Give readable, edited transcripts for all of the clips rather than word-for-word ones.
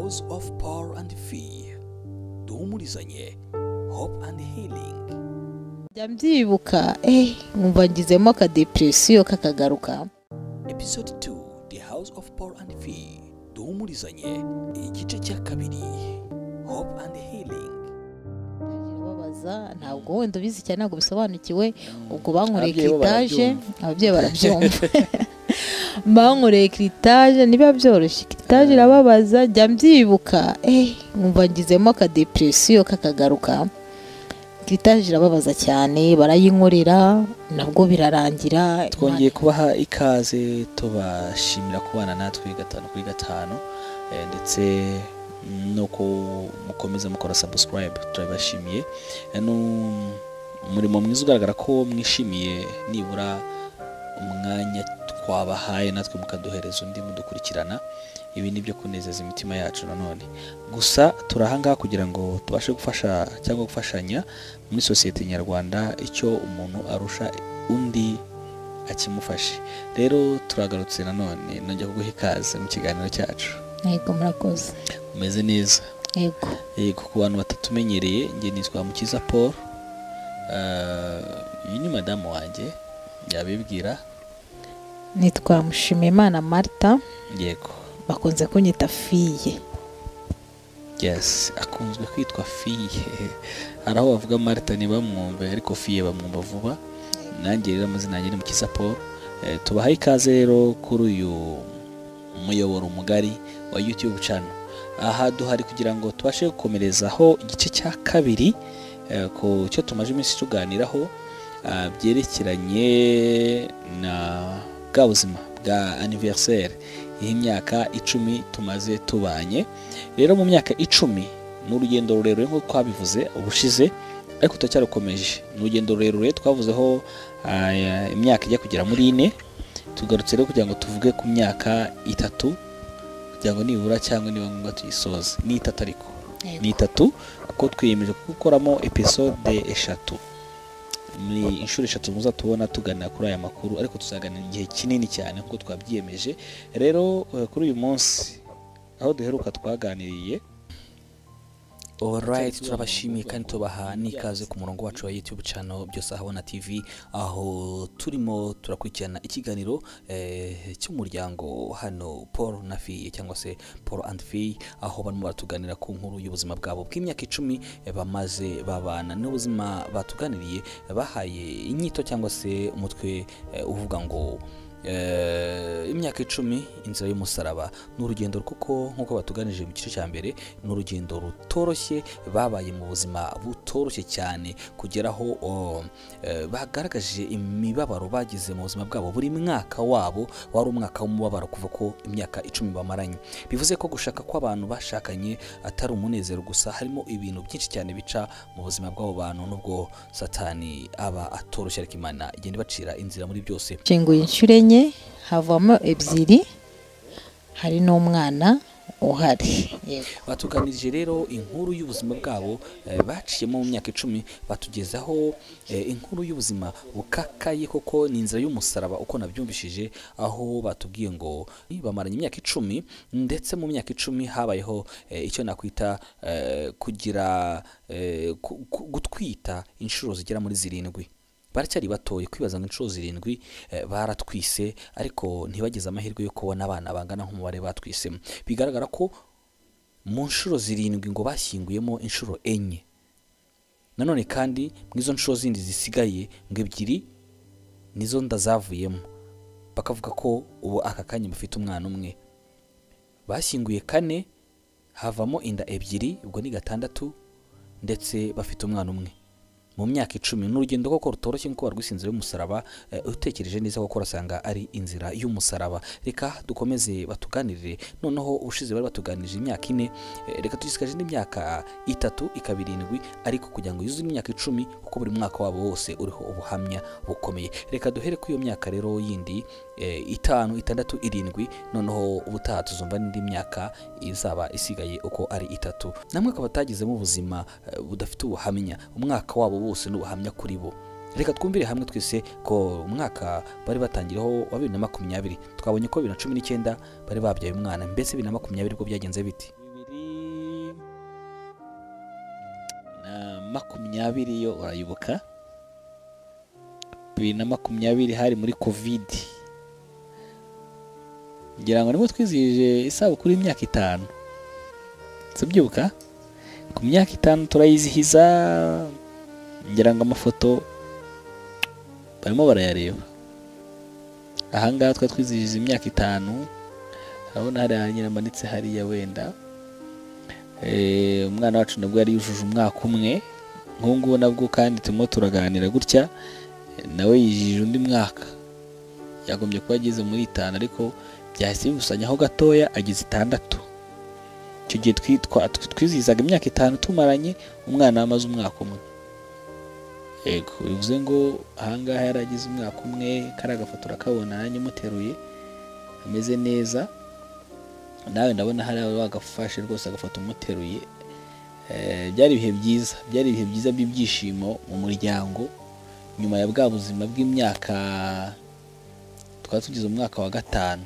House of Power and Fear, duhumurizanye, Hope and Healing. Njya mbyibuka nkumva ngizemo akadepresiyo kakagaruka. Episode 2, The House of Power and Fear, duhumurizanye, igice cya kabiri, Hope and Healing. Babaza ntabwo wenda ubizi cyane, ntabwo bisobanukiwe. Ubwo bankoreye curettage, ababyeyi barabyumva. Bankoreye curettage, niba byoroshye curettage irababaza. Njya mbyibuka nkumva ngizemo akadepresiyo kakagaruka. Curettage irababaza cyane, barayinkorera nabwo birarangira. Twongeye kubaha ikaze, tubashimira kubana natwe 5 kuri 5, ndetse nuko mukomeza mukora subscribe, turabashimiye. Umurimo mwiza ugaragara ko mwishimiye nibura umwanya twabahaye, natwe mukaduhereza undi mudukurikirana. Ibi ni byo kunezeza imitima yacu. Nanone gusa turahangaha kugira ngo tubashe gufasha cyangwa gufashanya muri sosiyete nyarwanda, icyo umuntu arusha undi akimufashe. Rero turagarutse nanone, nongeye kuguha ikaze mu kiganiro cyacu. Yego, murakoze. Umeze neza? Yego. Yego, ku bantu batatumenyereye, njye nitwa Mukiza Paul. Uyu ni madamu wanjye, yabibwira. Nitwa Mushimiyimana Martha. Yego. Bakunze kunyita Fiye. Yes, akunzwe kwitwa Fiye. Hari aho bavuga Martha ntibamwumve, ariko Fiye bamwumva vuba. Nanjye rero amazina yanjye ni Mukiza Paul. Tubahaye ikaze rero kuri uyu muyoboro mugari wa YouTube channel. Aha duhari kugira ngo tubashe gukomerezaho igice cya kabiri ku cyo tumaze iminsi tuganiraho, byerekeranye na bwa buzima bwa anniversaire y'imyaka 10 tumaze tubanye. Rero mu myaka 10 ni urugendo rurerure nk'uko twabivuze ubushize, ariko turacyarukomeje. Ni urugendo rurerure twavuzeho imyaka ijya kugera muri 4. Tugarutse rero kugira ngo tuvuge ku myaka 3, kugira ngo nibura cyangwa niba ngombwa tuyisoze. Ni 3 ariko ni 3 kuko twiyemeje gukoramo episode 3. Ni inshuro 3 muzatubona tuganira kuri aya makuru, ariko tuzaganira igihe kinini cyane kuko twabyiyemeje. Rero kuri uyu munsi aho duheruka twaganiriye. Alright, turabashimiye kandi tubaha n'ikaze ku murongo wacu wa YouTube channel Byose Ahabona TV, aho turimo turakurikirana ikiganiro cy'umuryango hano Paul na Fiye cyangwa se Paul and Fiye, aho barimo baratuganira ku nkuru y'ubuzima bwabo bw'imyaka 10 bamaze babana, n'ubuzima batuganiriye bahaye inyito cyangwa se umutwe uvuga ngo imyaka 10 inzira y'umusaraba. Ni urugendo kuko nkuko batuganije mu gice cya mbere, ni urugendo rutoroshye, babaye mu buzima butoroshye cyane kugeraho bagaragaje imibabaro bagize mu buzima bwabo. Buri mwaka wabo wari umwaka w'umubabaro kuva ko imyaka 10 bamaranye. Bivuze ko gushaka kw'abantu bashakanye atari umunezero gusa, harimo ibintu byinshi cyane bica mu buzima bw'abo bantu, nubwo Satani aba atoroshye, ariko Imana igenda ibacira inzira muri byose. Nshinguye inshuro 4 havamo 2, hari n'umwana uhari. Yego. Batuganirije rero inkuru y'ubuzima bwabo baciyemo mu myaka 10, batugezaho inkuru y'ubuzima bukakaye koko ni inzira y'umusaraba uko nabyumvishije, aho batubwiye ngo bamaranye imyaka 10, ndetse mu myaka 10 habayeho icyo nakwita kugira gutwita inshuro zigera muri 7. Baracyari batoye, kwibaza ngo inshuro 7 baratwise, ariko ntibageze amahirwe yo kubona abana bangana nk'umubare batwise. Bigaragara ko mu nshuro 7 ngo bashyinguyemo inshuro 4. Nanone kandi mu izo nshuro zindi zisigaye ngo 2 nizo ndazavuyemo. Bakavuga ko ubu aka kanya bafite umwana umwe. Bashyinguye 4 havamo inda 2, ubwo ni 6, ndetse bafite umwana umwe mu myaka 10. N'urugendo koko rutoroshye nkuko barwise inzira y'umusaraba. Utekereje neza koko urasanga ari inzira y'umusaraba. Reka dukomeze batuganirire. Noneho ubushize bari batuganirije imyaka 4, reka tugisikaje indi myaka 3 ikaba 7, ariko kugira ngo yuzuze imyaka 10 kuko buri mwaka wabo wose uriho ubuhamya bukomeye. Reka duhere ku iyo myaka rero yindi 5, 6, 7, noneho ubutaha tuzumva n'indi myaka izaba isigaye uko ari 3. Namwe ko batagizemo ubuzima budafite ubuhamya, umwaka wabo wose n'ubuhamya kuri bo. Reka twumvire hamwe twese ko umwaka bari batangiraho wa 2020 twabonye ko 2019 bari babyaye umwana, mbese 2020 bwo byagenze biti? 2020 yo urayibuka? 2020 hari muri Covid, ngira ngo nibwo twizihije isabukuru y'imyaka 5, sibyibuka? Ku myaka 5 turayizihiza, ngira ngo amafoto barimo barayareba. Ahangaha twari twizihiza imyaka 5, urabona hariya nyiramanitse hariya wenda. Umwana wacu nabwo yari yujuje umwaka umwe, nk'ubu ngubu nabwo kandi turimo turaganira gutya, nawe yijije undi mwaka, yagombye kuba ageze muri 5 ariko byahise bibusanyaho gatoya ageze 6. Icyo gihe twizihizaga imyaka 5 tumaranye, umwana amaze umwaka umwe. Yego, bivuze ngo ahangaha yaragize umwaka umwe, kari agafoto urakabona nanjye muteruye ameze neza, nawe ndabona hari wagafashe rwose agafoto umuteruye. Byari ibihe byiza, byari ibihe byiza by'ibyishimo mu muryango nyuma ya bwa buzima bw'imyaka twari tugize umwaka wa 5,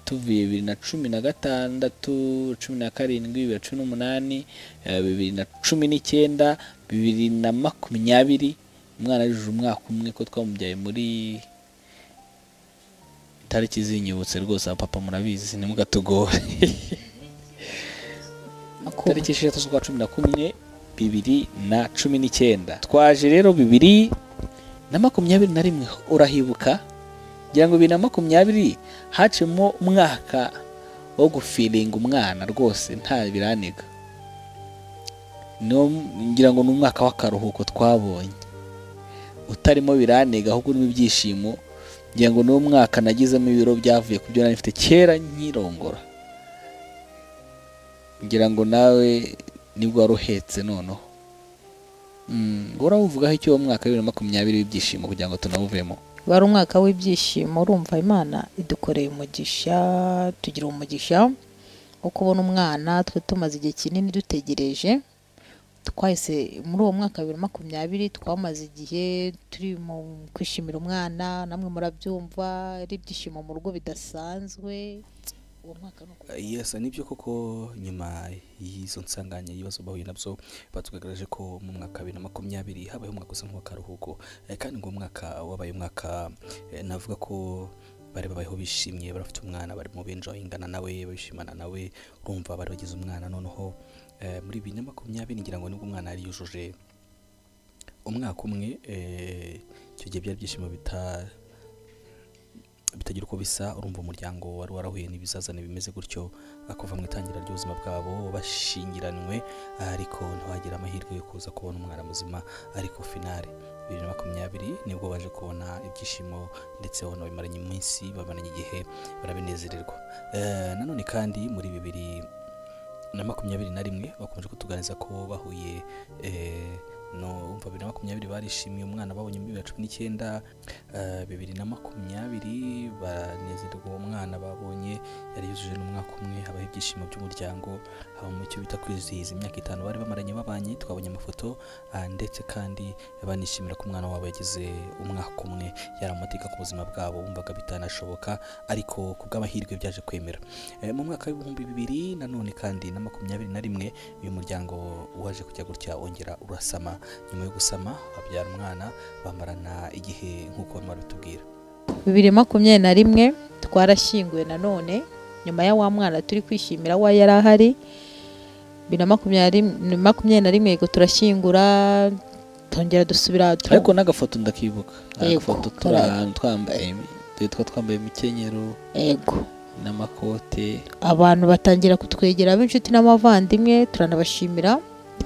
tuvuye 2016, 17, 2018, 2019, 2020, umwana yujuje umwaka umwe ko twamubyaye muri tariki zinyibutse rwose, papa murabizi ntimugatugore. Tariki 6 z'ukwa 11 2019. Twaje rero 2021, urahibuka? Ngira ngo 2020 hacemo umwaka wo gufilinga umwana rwose nta biraniga. No ngira ngo ni umwaka w'akaruhuko twabonye utarimo biraniga ahubwo urimo ibyishimo. Ngira ngo ni umwaka nagizemo ibiro byavuye ku byo nari mfite kera nkirongora. Ngira ngo nawe nibwo waruhetse noneho. Urawuvugaho icyo uwo mwaka wa 2020 w'ibyishimo kugira ngo tunawuvemo? Wari umwaka w'ibyishimo, urumva Imana idukoreye umugisha, tugira umugisha wo kubona umwana twe tumaze igihe kinini dutegereje. Twahise muri uwo mwaka wa 2020 twamaze igihe turi mu kwishimira umwana, namwe murabyumva, ari ibyishimo mu rugo bidasanzwe. Uwo mwaka nuko Yes, nibyo koko nyuma y'izo nsanganya y'ibibazo bahuye nabyo batugaragaje ko mu mwaka wa 2020 habayeho umwaka usa nk'uw'akaruhuko, kandi ngo umwaka wabaye umwaka navuga ko bari babayeho bishimye, barafite umwana barimo benjoyingana nawe, bishimana nawe, urumva bari bagize umwana. Noneho muri 2020 ngira ngo nibwo umwana yari yujuje umwaka umwe. Icyo gihe byari ibyishimo bitagira uko bisa, urumva umuryango wari warahuye n'ibizazane bimeze gutyo kuva mu itangira ry'ubuzima bwabo bashyingiranywe, ariko ntiwagira amahirwe yo kuza kubona umwana muzima. Ariko finale 2020 nibwo baje kubona ibyishimo, ndetse bona bimaranye iminsi, bamaranye igihe, barabinezererwa. Nanone kandi muri 2021 bakomeje kutuganiriza ko bahuye no umva 2020 barishimiye umwana babonye muri 2019, 2020 banezerwa uwo mwana babonye yari yujuje n'umwaka umwe, habaho ibyishimo by'umuryango, haba mu cyo bita kwizihiza imyaka 5 bari bamaranye babanye, twabonye amafoto, ndetse kandi banishimira ko umwana wabo yagize umwaka umwe, yari amateka ku buzima bwabo bumvaga bitanashoboka, ariko ku bw'amahirwe byaje kwemera. Mu mwaka w'ibihumbi bibiri nanone kandi na 2021 uyu muryango waje kujya gutya wongera urasama. Nyuma yo gusama babyara umwana, bamarana igihe nk'uko barimo batubwira. 2021 twarashyinguwe nanone nyuma ya wa mwana turi kwishimira wa yari ahari. 2021 yego turashyingura, tongera dusubira ariko n'agafoto ndakibuka, agafoto turi ahantu twambaye twambaye imikenyero yego n'amakote, abantu batangira kutwegera b'inshuti n'abavandimwe, turanabashimira,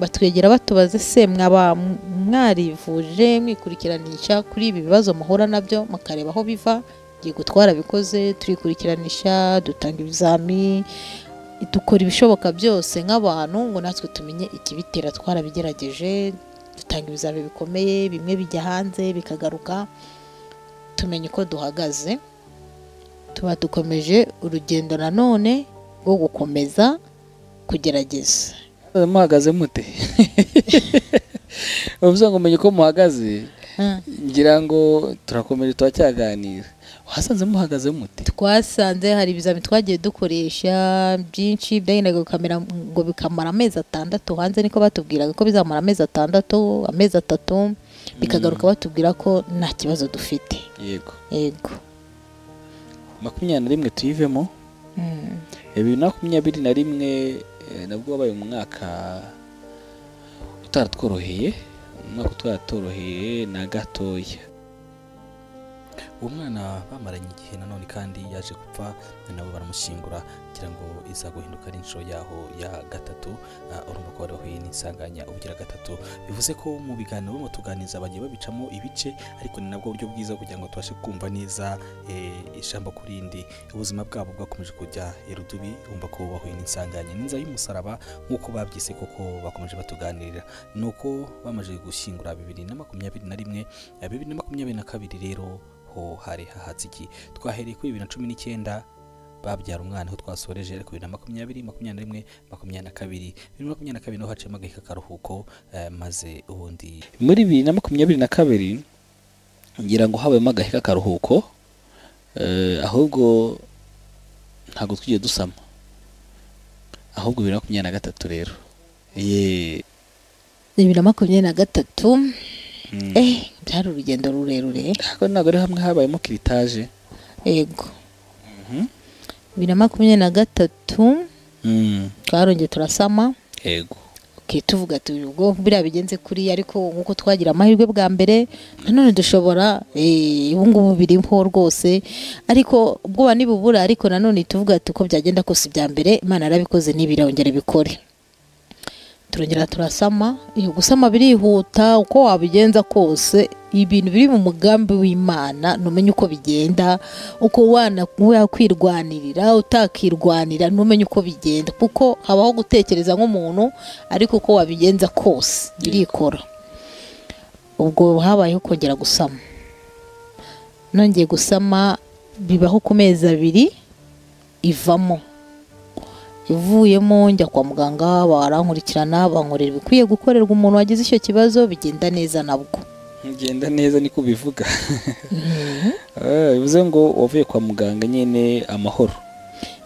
batwegera batubaze se mwaba mwarivuje mwikurikiranisha kuri ibi bibazo muhura nabyo, mukareba aho biva. Yego twarabikoze, turikurikiranisha, dutanga ibizami, dukora ibishoboka byose nk'abantu ngo natwe tumenye ikibitera. Twarabigerageje, dutanga ibizami bikomeye, bimwe bijya hanze bikagaruka, tumenye uko duhagaze. Tuba dukomeje urugendo nanone rwo gukomeza kugerageza. Muhagaze mute? Uvuze ngo umenye uko muhagaze, ngira ngo turakomeje turacyaganira. Wasanze muhagaze mute? Twasanze hari ibizami twagiye dukoresha byinshi byagendaga gukamera ngo bikamara amezi 6 hanze, niko batubwiraga ko bizamara amezi 6, amezi 3, bikagaruka batubwira ko nta kibazo dufite. Yego. Yego. 21 tuyivemo. 2021 nabwo wabaye umwaka utaratworoheye, umwaka utaratoroheye na gatoya. Uwo mwana bamaranye igihe nanone kandi yaje gupfa, nabo baramushyingura kugira ngo iza guhinduka ari inshuro yaho ya gatatu. Urumva ko bari n'insanganya ubugira gatatu, bivuze ko mu biganiro barimo tuganiza bagiye babicamo ibice, ariko ni nabwo buryo bwiza kugira ngo tubashe kumva neza ijambo ku rindi. Ubuzima bwabo bwakomeje kujya irudubi, urumva ko bahuye n'insanganya n'inzira y'umusaraba nk'uko babyise koko bakomeje batuganirira. Nuko bamaze gushyingura 2021, 2022 rero ho hari hahatse iki. Twahereye kuri 2019 babyara umwana aho twasoreje, ariko 2020, 21, 22, 2022 naho haciyemo agahe k'akaruhuko, maze ubundi muri 2022 ngira ngo habayemo agahe k'akaruhuko, ahubwo ntabwo twigiye dusama, ahubwo 2023 rero. Ye 2023 byari urugendo rurerure. Ariko ntabwo ari hamwe habayemo kiritaje. Yego. 2023 twarongeye turasama. Yego. Okay, tuvuga ubwo biriya bigenze kuri, ariko nkuko twagira amahirwe bwa mbere nanone dushobora ubu ngubu biriho rwose, ariko ubwoba nibubura, ariko nanone tuvuga tuko byagenda kose ibya mbere Imana yarabikoze n'ibirongera bikore. Turongera turasama. Iyo gusama birihuta uko wabigenza kose, ibintu biri mu mugambi w'Imana ntumenye uko bigenda, uko wana wakwirwanirira utakirwanira ntumenye uko bigenda, kuko habaho gutekereza nk'umuntu ariko uko wabigenza kose birikora. Ubwo habayeho kongera gusama, nongeye gusama bibaho ku mezi 2 ivamo, ivuyemo njya kwa muganga barankurikirana, bankorera ibikwiye gukorerwa umuntu wagize icyo kibazo, bigenda neza nabwo. Ngenda neza niko bivuga. Bivuze ngo wavuye kwa muganga nyine amahoro.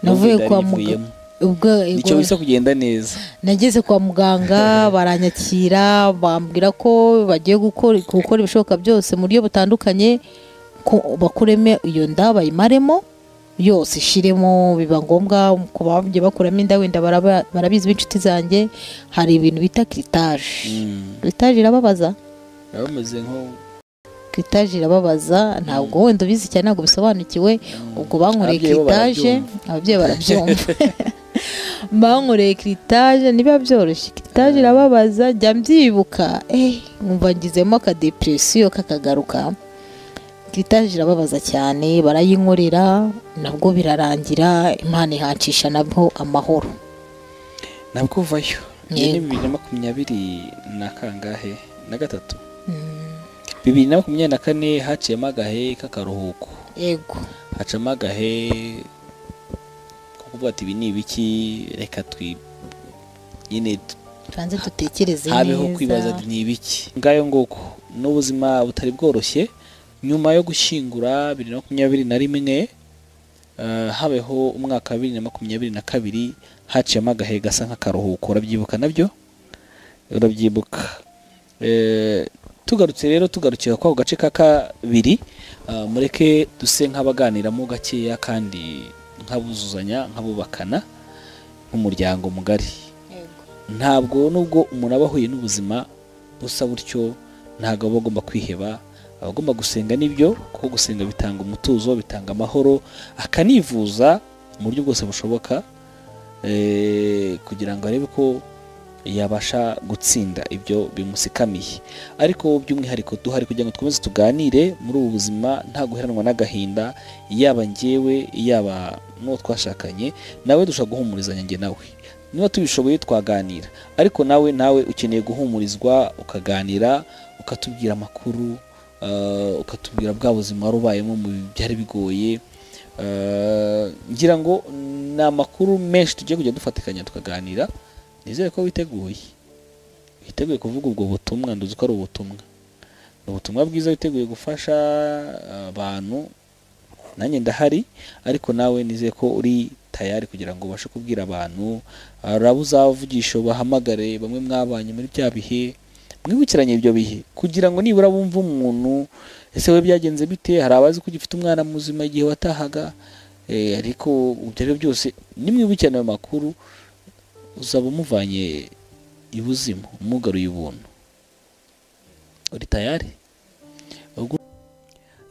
Navuye kwa muganga ubwo nicyo bisa kugenda neza. Nageze kwa muganga baranyakira, bambwira ko bagiye gukora ibishoboka byose mu buryo butandukanye ko bakureme iyo nda bayimaremo yose ishiremo, biba ngombwa ko bagiye bakuramo inda wenda barabizi b'inshuti zanjye, hari ibintu bita clitage. Clitage irababaza. Bameze nko clitage irababaza, ntabwo wenda ubizi cyane, ntabwo bisobanukiwe. Ubwo bankoreye clitage, ababyeyi barabyumva. Bankoreye clitage niba byoroshye, clitage irababaza, njya mbyibuka nkumva ngizemo aka depression kakagaruka. Clitage irababaza cyane, barayinkorera nabwo birarangira, Imana ihancisha nabwo amahoro. Nabwo vayo. Ni 2020 na kangahe? Na gatatu. 2024 haciyemo agahe k'akaruhuko. Yego. Hacamo agahe ko kuvuga ati ibi ni ibiki, reka twi nyine tubanze dutekereze neza, habeho kwibaza ni ibiki. Ngayo nguko n'ubuzima butari bworoshye. Nyuma yo gushyingura 2021 habeho umwaka wa 2022 haciyemo agahe gasa nk'akaruhuko. Urabyibuka nabyo? Urabyibuka. Tugarutse rero, tugarukira kwa gace ka kabiri, mureke duse nk'abaganiramo gakeya kandi nk'abuzuzanya, nk'abubakana nk'umuryango mugari. Ntabwo nubwo umuntu aba ahuye n'ubuzima busa butyo, ntabwo aba agomba kwiheba, abagomba gusenga nibyo, kuko gusenga bitanga umutuzo, bitanga amahoro, akanivuza mu buryo bwose bushoboka kugira ngo arebe ko yabasha gutsinda ibyo bimusikamiye. Ariko by'umwihariko duhari kugira ngo dukomeze tuganire muri ubu buzima nta guheranwa n'agahinda, yaba njyewe yaba n'uwo twashakanye, nawe dushobora guhumurizanya njye nawe. Niba tubishoboye twaganira, ariko nawe ukeneye guhumurizwa, ukaganira, ukatubwira amakuru, ukatubwira bwa buzima wari ubayemo mu byari bigoye. Ngira ngo ni amakuru menshi tugiye kujya dufatikanya tukaganira. Nizere ko witeguye kuvuga ubwo butumwa, nduzi ko ari ubutumwa, ni ubutumwa bwiza, witeguye gufasha abantu Nanjye ndahari, ariko nawe nizeye ko uri tayari kugira ngo ubashe kubwira abantu. Hari uzavugisha, bahamagare bamwe mwabanye muri bya bihe, mwibukiranye ibyo bihe kugira ngo nibura bumve umuntu, ese we byagenze bite? Hari abazi ko ugifite umwana muzima igihe watahaga, ariko ibyo ari byo byose nimwibukirane ayo makuru, uzaba umuvanye ibuzimu umugaruye ubuntu. Uri tayari?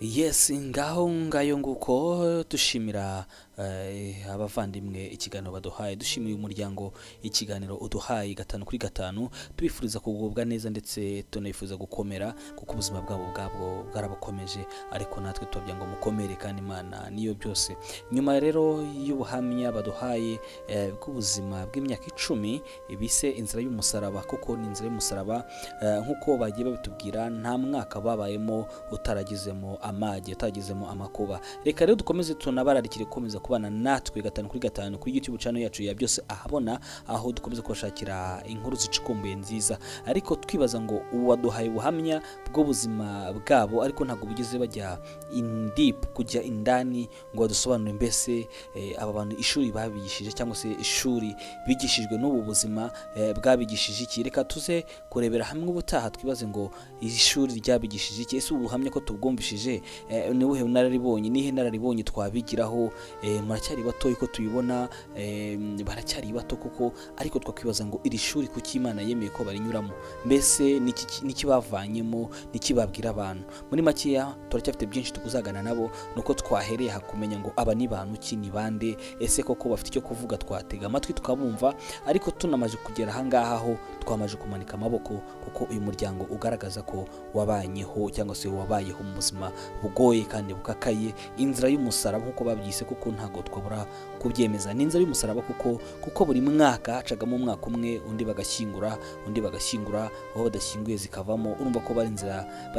Yes, ngaho ngayo nguko. Dushimira abavandimwe ikiganiro baduhaye, dushimira umuryango ikiganiro uduhaye 5 kuri 5, tubifuriza kugubwa neza ndetse tunabifuza gukomera kuko ubuzima bwabo bwabwo bwarabakomeje, ariko natwe tubabwira ngo mukomere kandi Imana niyo byose. Nyuma rero y'ubuhamya baduhaye bw'ubuzima bw'imyaka 10 bise inzira y'umusaraba, kuko ni inzira y'umusaraba, nk'uko bagiye babitubwira, nta mwaka babayemo utaragizemo amage, utagizemo amakuba. Reka rero dukomeze tunabararikire gukomeza kubana natwe 5 kuri 5 kuri YouTube channel yacu ya Byose Ahabona, aho dukomeza kubashakira inkuru zicukumbuye nziza, ariko twibaza ngo uwaduhaye ubuhamya bw'ubuzima bwabo ariko ntabwo bugeze bajya in deep, kujya indani ngo badusobanurire mbese aba bantu ishuri babigishije cyangwa se ishuri bigishijwe n'ubu buzima bwabigishije iki. Reka tuze kurebera hamwe ubutaha, twibaze ngo ishuri ryabigishije iki, ese ubuhamya ko tubwumvishije ni ubuhe bunararibonye, nihe nararibonye twabigiraho? Muracyari bato uko tubibona, baracyari bato kuko, ariko twakwibaza ngo iri shuri kuki Imana yemeye ko barinyuramo, mbese niki bavanyemo, niki babwira abantu? Muri makeya turacyafite byinshi tukuzagana nabo, nuko twahereye hakumenya ngo aba ni bantu ki, ni bande, ese koko bafite icyo kuvuga, twatega amatwi tukabumva. Ariko tunamaje kugera ahangaha ho twamaje kumanika amaboko, kuko uyu muryango ugaragaza ko wabanyeho cyangwa se wabayeho mu buzima bugoye kandi bukakaye, inzira y'umusaraba nkuko babyise, kuko ntago twabura kubyemeza ni inzira y'umusaraba, kuko buri mwaka hacagamo umwaka umwe, undi bagashyingura, undi bagashyingura, aho badashyinguye zikavamo. Urumva ko bari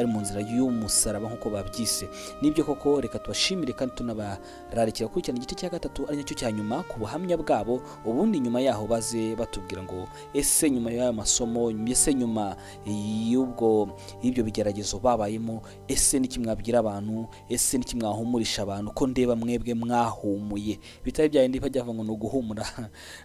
mu nzira y'umusaraba nkuko babyise. Nibyo koko, reka tubashimire kandi tunabararikira gukurikirana igice cya 3 ari nacyo cya nyuma ku buhamya bwabo. Ubundi nyuma yaho baze batubwira ngo ese nyuma y'aya masomo, ese nyuma y'ubwo y'ibyo bigeragezo babayemo, ese niki mwabwira abantu, ese niki mwahumurisha abantu, ko ndeba mwebwe mwahumuye, bitari bya bindi bajya bavuga ngo ni uguhumura,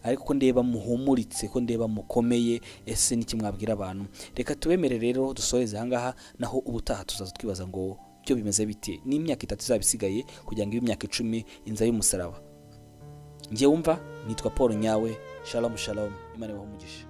ariko ko ndeba muhumuritse, ko ndeba mukomeye, ese niki mwabwira abantu? Reka tubemere rero dusoreze ahangaha, naho ubutaha tuzaza twibaza ngo byo bimeze bite, ni imyaka 3 izaba isigaye kugira ngo ibe imyaka 10 inzira y'umusaraba. Njye wumva nitwa Paul Nyawe. Shalom shalom, Imana ibahe umugisha.